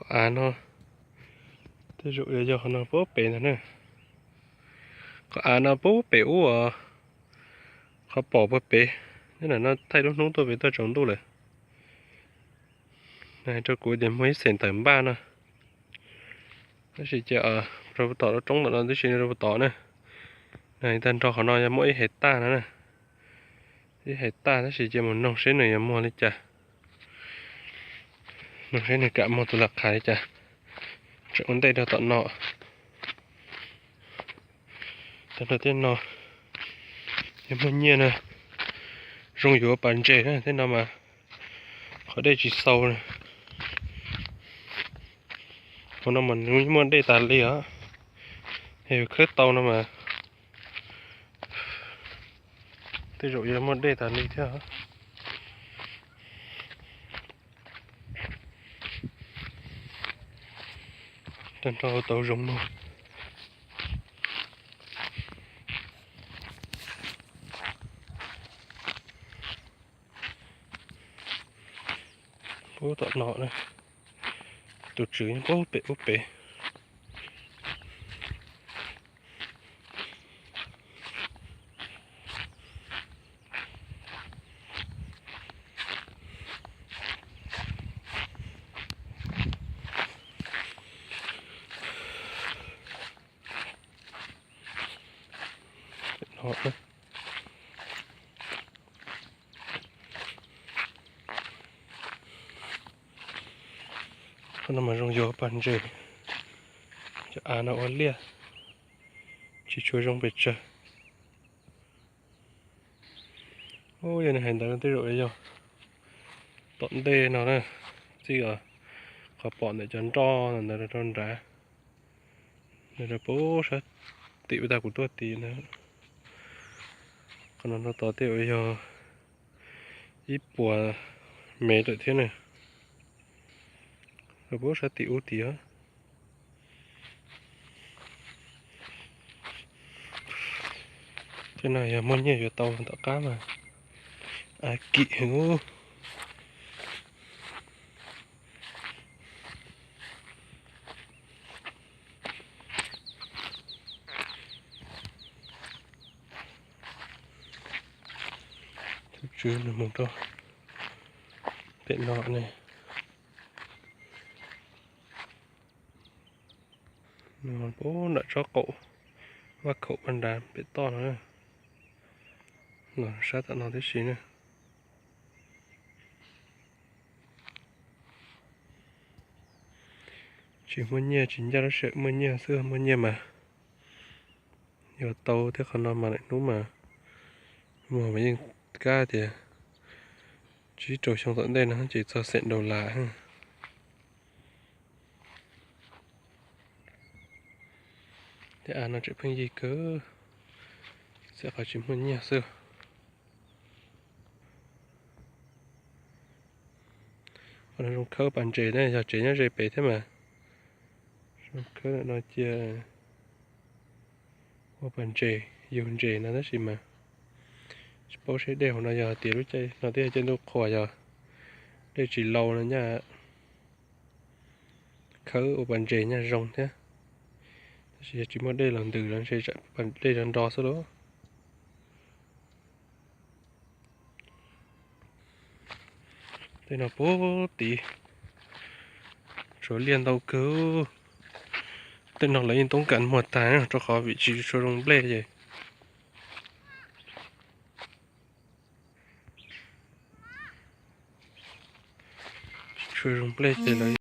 Av no, tej zaum yog qhov no puag pem ntag na. Qhov av no puag pem ub os, qhov pom puag pem. Nyob ntawm no thaij lub hnub tuaj pem tuaj tsaus ntuj lawm. Hais rau kuv tias muaj ib xeem tawm npaj no, tab sis ces rau puag tom lub roob ntawm no tib si, rau puag tom na. Tag nrho qhov no yog muaj ib hais taj no na, ib hais taj, tab sis ces mus noog seb nws yuav muag li cas, noog seb nws kam muag tus lam qhav li cas. Tseem ua ntej rau tom no. Tag nrho tej no yog muaj nyiaj na, zoo yuav pas ntses na, tej no mas qhov dej tsis xaus na. Hauv no mas nws muaj dej tas li os, yog khawb tau no mas tej zaum yuav muaj dej tas li thiab. Tag nrho tau zoo no. Puag tom no, tus tswv nyob puag pem ub pem. Qhov no mas zoo yuav pas ntses, cov av no ua liaj, tsis tshua zoo pes tsawg. Yog nws hais ntawd tej zaum yog tom ntej no na, txij qhov pom ntawm cov nroj ntawd rau nrad, nws rau puag sab tim ub tag kuv tuaj tid na. Qhov no rau tod tej zaum yog ib puas mev lawm thiab na, rau puag sab tim ub tid. Tej no yog muaj nyiaj yuav tau tom qab mas av kim heev. Tus tswv nws mus rau pem no ne, puag nram tsob qaum vaj khaum paj nrad pem toj no, los sab tom no tib si na. Tsis muaj nyiaj tsis ncaj lub sij hawm, muaj nyiaj xwb, muaj nyiaj mas yuav tau thiab. Qhov no mas lwm hnub mas muag mas yeej kab tias tsib rau xyoo tom ntej no ces txog xeem dollar. Tej av no tseem pheej yig kawg, txawm qhov tsis muaj nyiaj xwb. Qhov no zoo khawb pas ntses ne, yog tsev nyob ze pem thiab mas zoo khawb no cia ua pas ntses, yug ntses no tab sis mas tsis paub seb dej hauv no yog tias lub caij no twb yog caij ntuj qhua yog dej tsis laus no nyaj khawb ua pas ntses nyaj zoo thiab. Tab sis yog tsis muaj dej los ntws los ntshe tsam pas dej nro nro xwb lauj. Tej no puag tid tshuav liaj ntau kawg. Tej no lawv yeej toob kas muag tag rau qhov vim tsis tshua zoo nplej ces, tshua zoo nplej ces lawv